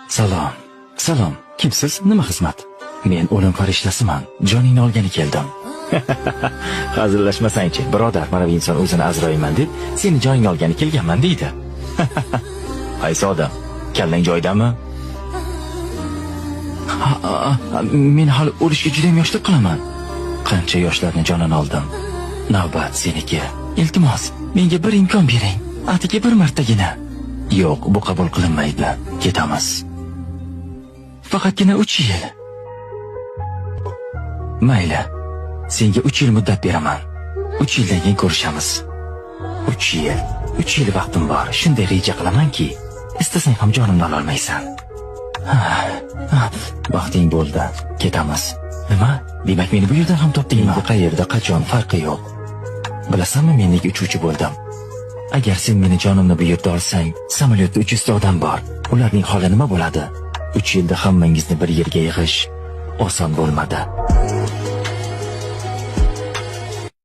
Salom. Salom. Kimsiz? Nima xizmat? Men o'lim farishtasiman. Joningni olgani keldim. Hazillashmasangchi, birodar, mana bu inson o'zini Azroilman deb, seni joningni olgani kelganman deydi. Qaysi odam? Kallang joyidami? Men hali o'lishga juda ham yoshlik qilaman. Qancha yoshlarni jonini oldim. Navbat seniki. Iltimos, menga bir imkon bering. Atigi bir martagina. Yo'q, bu qabul qilinmaydi. Ketamiz. Faqatgina 3 yil. Mayli. Senga 3 yil muddat beraman. 3 yildan keyin ko'rishamiz. 3 yil. 3 yil vaqtim bor. Shunday reja qilamanki, istasang ham jonimni ola olmaysan. Vaqting bo'ldi. Ketamiz. Nima? Demak, meni bu yerdan ham topdingmi? Menga qayerda, qachon farqi yo'q. Bilasanmi, men nega uchuvchi bo'ldim? Agar sen meni jonimni bu yerda olsang, samolyotda 300 ta odam bor. Ularning holi nima bo'ladi? 3 yilda hammangizni bir yerga yig'ish oson bo'lmadi.